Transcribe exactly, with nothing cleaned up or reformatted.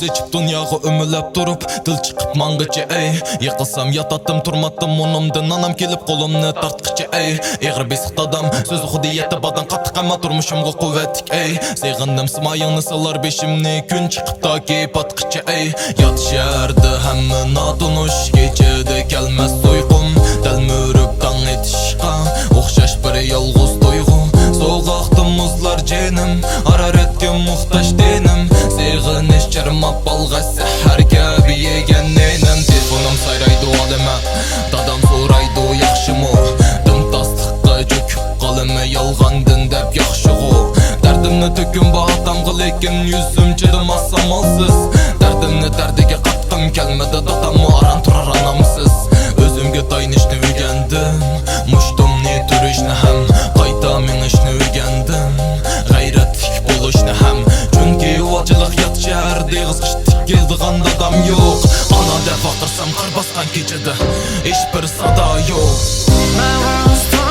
ئېچىپ دۇنياغا ئۆمىلەپ تۇرۇپ، دىل چىقىپ ماڭغىچە ئەي. يىقىلسام ياتاتتىم، تۇرماتتىم ئۇنۇمدىن، ئانام كېلىپ قولۇمنى تارتقىچە ئەي. ئېغىر بېسىق دادام، سۆزى خۇددى يەتتە بادام قاتتىق، ئەمما تۇرمۇشۇمغا قۇۋۋەتلىك ئەي. سېغىندىم سىمايىڭنى سالار بېشىمنى، كۈن چىقىپ تاكى پاتقىچە ئەي. يات شەھەردە ھەممە ناتونۇش، كېچىدە كەلمەس تۇيغۇم. دەلمۈرۈپ تاڭ ئېتىشقا ئوخشاش بىر يالغۇز تۇيغۇ. سوغۇقتا مۇزلار جېنىم، ھارارەتكە موھتاج تېنىم. سېغىنىش چىرماپ ئالغاچ سەھەر كەبى يېگەن نېنىم. تېلېفونۇم سايرايدۇ ئالىمە، دادام سورايدۇ ياخشىمۇ؟ دىمتاسلىققا چۆكۈپ قالىمەن يالغاندىن دەپ ياخشىغۇ. دەردىمنى تۆككۈم بۇ ئاتامغا، لېكىن يۈزۈم چىدىماس ئامالسىز. دەردىمنى دەردىگە قاتقۇم كەلمىدى، داداممۇ ئاران تۇرار ئانامسىز. ئۆزۈمگە تايىنىشنى ئۆگەندىم، مۇشتۇمنى تۈرۈشنى ھەم قايتا مېڭىشنى ئۆگەندىم. غەيرەتلىك بولۇشنى ھەم، چۈنكى ئۇ ئاچىلىق يات شەھەردە ئېغىز ئېچىپ تىكىلىدىغان دادام يوق. ئانا دەپ ۋارقىرىسام قار باسقان كېچىدە ھېچبىر سادا يوق.